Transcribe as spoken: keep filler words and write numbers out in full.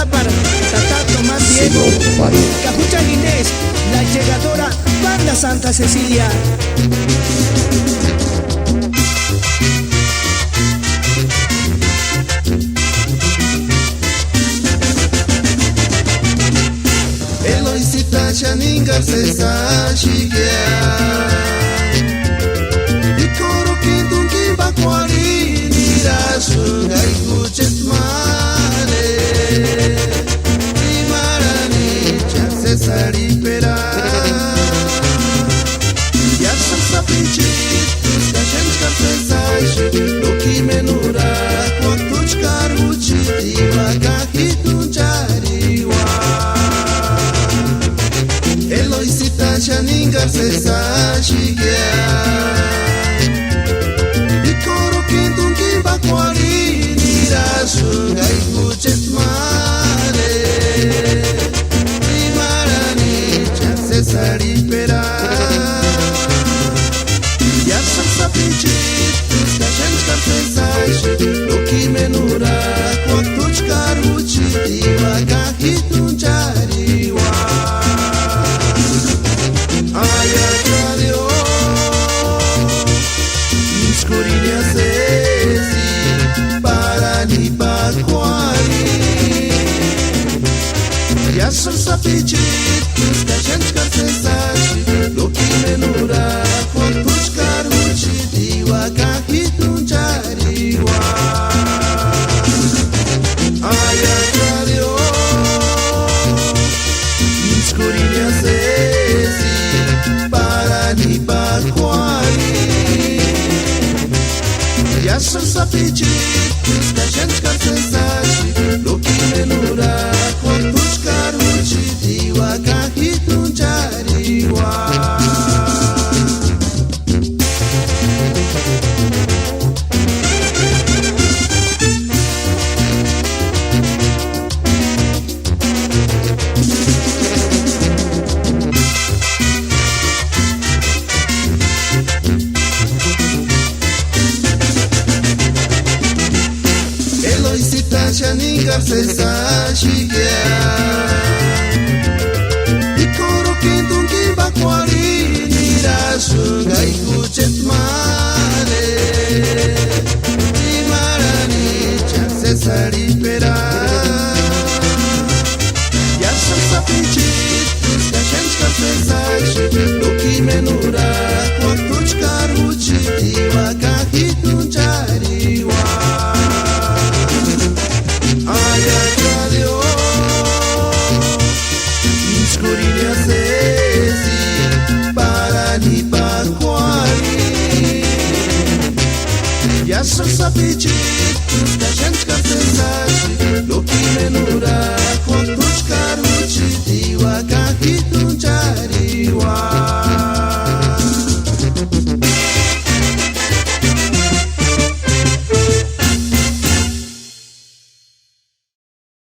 Para tata Tomás Diego, ka juchani ines, la llegadora, banda Santa Cecilia. Eloisita xaninga sesa xigia. Ikoro kintun kimba kuarini rasu ngai kuchet mare. Imarani chak sesari pera. Yasam sapichi, tuska shenchkam sesaishi, loki menura, kuak tuchkar uchi, diva kajitun chariwa. Eloisita xaninga sesashigia. Ikoro kintun kimba kuarini rasu ngai kuchet mare. Imarani chak sesari pera. Yasam sapichi, tuska shenchkam sesaishi, loki menura, kuak tuchkar uchi, diva kajitun chariwa. Ay, ay, Dios, inskurinia sesi, parani pakuari. Yasam sapichi, tuska shenchkam sesaishi, loki menura, kuak tuchkar uchi, diva kajitun chariwa. Ay, ay, Dios, inskurinia sesi, parani pakuari. Yasam sapichi, tuska shenchkam sesaishi, loki menura, kuak tuchkar uchi, diva kajitun chariwa. Eloisita xaninga sesashigia. Ikoro kintun kimba kuarini rasu ngai kuchet mare. Imarani chak sesari pera. Yasam sapichi, tuska shenchkam sesaishi, loki menura, kuak tuchkar uchi, diva kajitun chariwa. Ay, ay, Dios, inskurinia sesi, parani pakuari. Yasam sapichi,